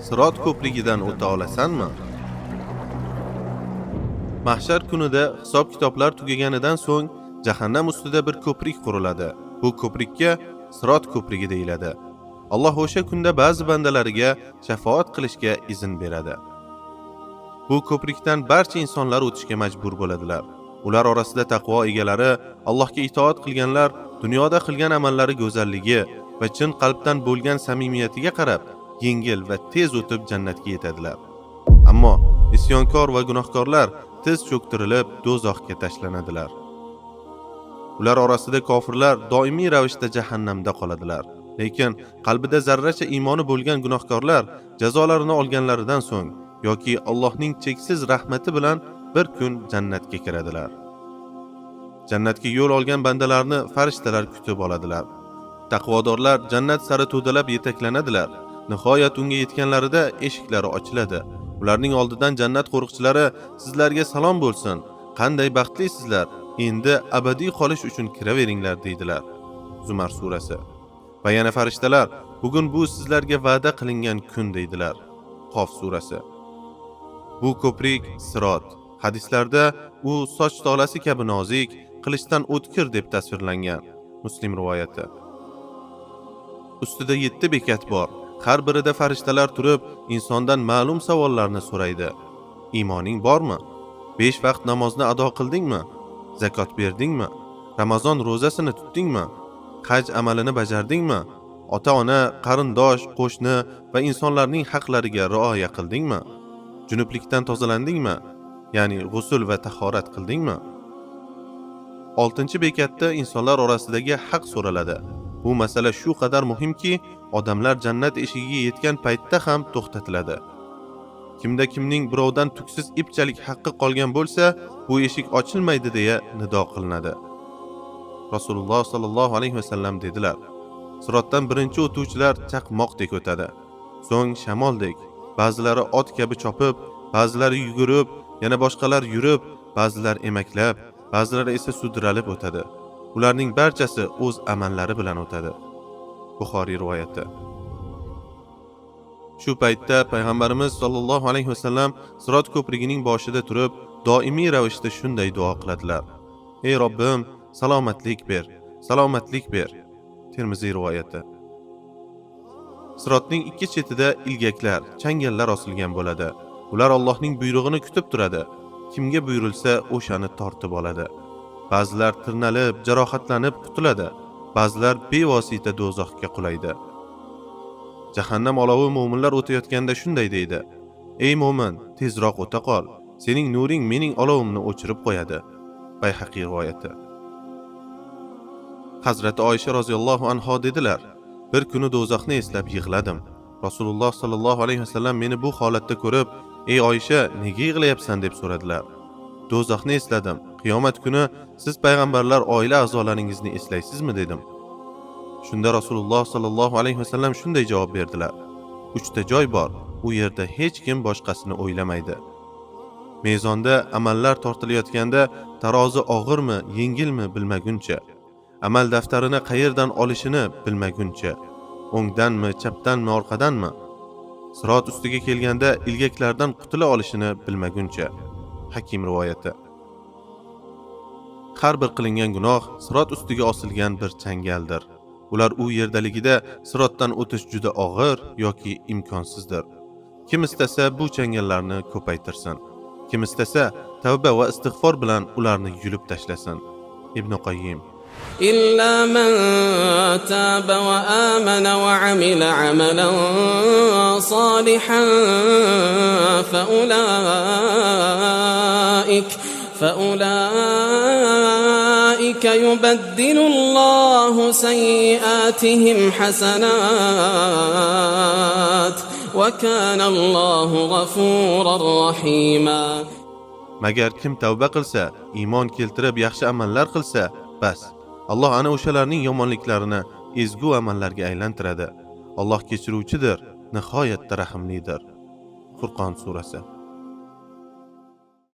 Sirot ko'prigidan o'ta olasanmi? Mahshar kunida hisob-kitoblar tugaganidan so'ng jahannam ustida bir ko'prik quriladi. Bu ko'prikka Sirot ko'prigi deyiladi. Alloh o'sha kunda ba'zi bandalariga shafoat qilishga izn beradi. Bu ko'prikdan barcha insonlar o'tishga majbur bo'ladilar. Ular orasida taqvo egalari, Allohga itoat qilganlar dunyoda qilgan amallari go'zalligi va chin qalbdan bo'lgan samimiyatiga qarab yengil va tez o'tib jannatga yetadilar. Ammo isyonkor va gunohkorlar tiz cho'ktirilib do'zaxga tashlanadilar. Ular orasida kofirlar doimiy ravishda jahannamda qoladilar. Lekin qalbida zarracha iymoni bo'lgan gunohkorlar jazolarini olganlaridan so'ng yoki Allohning cheksiz rahmati bilan bir kun jannatga kiradilar. Jannatga yo'l olgan bandalarni farishtalar kutib oladilar. Taqvodorlar jannat sari to'dalab yetaklanadilar. Nihoyat unga yetganlarida eshiklari ochiladi. Ularning oldidan jannat qo'riqchilari: "Sizlarga salom bo'lsin. Qanday baxtlisizlar. Endi abadiy qolish uchun kiraveringlar", deydilar. Zumar surasi. Va yana farishtalar: "Bugun bu sizlarga va'da qilingan kun", deydilar. Qof surasi. Bu ko'prik Sirot. Hadislarda u soch tolasi kabi nozik, qilichdan o'tkir deb tasvirlangan. Muslim rivoyati. Ustida 7 bekat bor. Har birida farishtalar turib, insondan ma'lum savollarni so'raydi. Iymoning bormi? 5 vaqt namozni ado qildingmi? Zakot berdingmi? Ramazon ro'zasini tutdingmi? Haj amalini bajardingmi? Ota-ona, qarindosh, qo'shni va insonlarning haqlariga rioya qildingmi? Junublikdan tozalandingmi? Ya'ni g'usul va tahorat qildingmi? 6-bekatda insonlar orasidagi haq so'raladi. Bu masala shu qadar muhimki, odamlar jannat eshigiga yetgan paytda ham to'xtatiladi. Kimda kimning birovdan tuksiz ipchalik haqqi qolgan bo'lsa, bu eshik ochilmaydi deya nido qilinadi. Rasululloh sollallohu alayhi vasallam dedilar: Sirotdan birinchi o'tuvchilar chaqmoqdek o'tadi. So'ng shamoldek, ba'zilari ot kabi chopib, ba'zilari yugurib, yana boshqalar yurib, ba'zilar emaklab, ba'zilari esa sudralib o'tadi. Ularning barchasi o'z amallari bilan o'tadi. Buxoriy rivoyati. Shu paytda payg'ambarimiz sollallohu alayhi vasallam Sirot ko'prigining boshida turib, doimiy ravishda shunday duo qiladilar: "Ey Robbim, salomatlik ber, salomatlik ber." Termiziy rivoyati. Sirotning ikki chetida ilgaklar, changallar osilgan bo'ladi. Ular Allohning buyrug'ini kutib turadi. Kimga buyurilsa, o'shani tortib oladi. Ba'zilar tirnalib, jarohatlanib qutuladi. Ba'zilar bevosita do'zaxga qulaydi. Jahannam olovi mo'minlar o'tayotganda shunday deydi: "Ey mo'min, tezroq o'ta qol. Sening nuring mening olovimni o'chirib qo'yadi." Bayhaqiy rivoyati. Hazrati Oysha roziyallohu anho dedilar: Bir kuni do'zaxni eslab yig'ladim. Rasululloh sollallohu alayhi vasallam meni bu holatda ko'rib: "Ey Oysha, nega yig'layapsan?" deb so'radilar. "Do'zaxni esladim. Qiyomat kuni siz payg'ambarlar oila a'zolaringizni eslaysizmi?" dedim. Shunda Rasululloh sollallohu alayhi vasallam shunday javob berdilar: Uchta joy bor, u yerda hech kim boshqasini o'ylamaydi. Mezonda amallar tortilayotganda tarozi og'irmi, yengilmi bilmaguncha, amal daftarini qayerdan olishini bilmaguncha, o'ngdanmi, chapdanmi, orqadanmi, Sirot ustiga kelganda ilgaklardan qutula olishini bilmaguncha. Hakim rivoyati. Har bir qilingan gunoh Sirot ustiga osilgan bir changaldir. Ular u yerdaligida Sirotdan o'tish juda og'ir yoki imkonsizdir. Kim istasa, bu changallarni ko'paytirsin. Kim istasa, tavba va istig'for bilan ularni yulib tashlasin. Ibn Qoyyim. إلا من تاب وآمن وعمل عملا صالحا فأولئك يبدل الله سيئاتهم حسنات وكان الله غفورا رحيما. Magar kim tavba qilsa, iymon keltirib yaxshi amallar qilsa, bas, Alloh ana o'shalarning yomonliklarini ezgu amallarga aylantiradi. Alloh kechiruvchidir, nihoyatda rahimlidir. Furqon surasi.